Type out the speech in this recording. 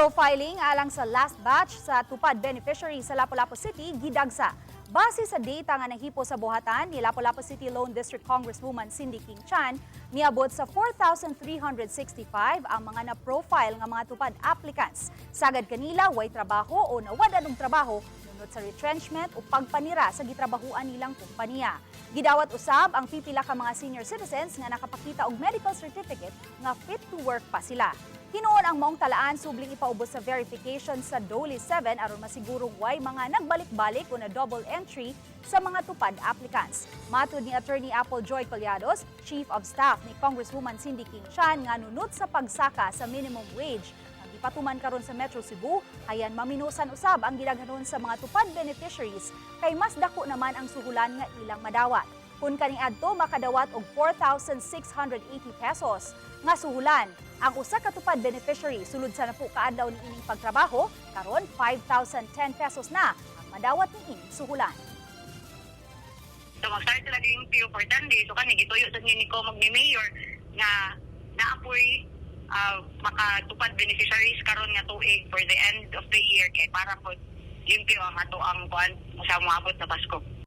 Profiling alang sa last batch sa tupad beneficiary sa Lapu-Lapu City gidagsa. Base sa data nga nahipo sa buhatan ni Lapu-Lapu City Lone District Congresswoman Cindy King Chan, niabot sa 4,365 ang mga na-profile nga mga tupad applicants. Sagad kanila way trabaho o nawad-an og trabaho nunot sa retrenchment o pagpanira sa gitrabahuan nilang kumpanya. Gidawat usab ang pipila ka mga senior citizens nga nakapakita og medical certificate nga fit to work pa sila. Hinuon ang maong talaan subling ipaubos sa verification sa DOLE 7 aron masigurong way mga nagbalik-balik o na double entry sa mga tupad applicants. Matud ni Attorney Apple Joy Collados, Chief of Staff ni Congresswoman Cindy King Chan, nga nunot sa pagsaka sa minimum wage ang gipatuman karon sa Metro Cebu, hayan maminusan usab ang gidaghanon sa mga tupad beneficiaries kay mas dako naman ang suhulan nga ilang madawat. Kung kaniadto makadawat og 4,680 pesos nga suhulan ang usa ka tupad beneficiary sulod sa napu ka adlaw ni ining pagtrabaho, karon 5,010 pesos na ang madawat ni ining suhulan. So mag-start sila limpyo for 10 days. So kani gituyo sa ni Comog ni Mayor nga naapoy makatupad beneficiaries karon nga tuig for the end of the year kay para po limpyo ang ato ang kuan sa moabot na Pasko.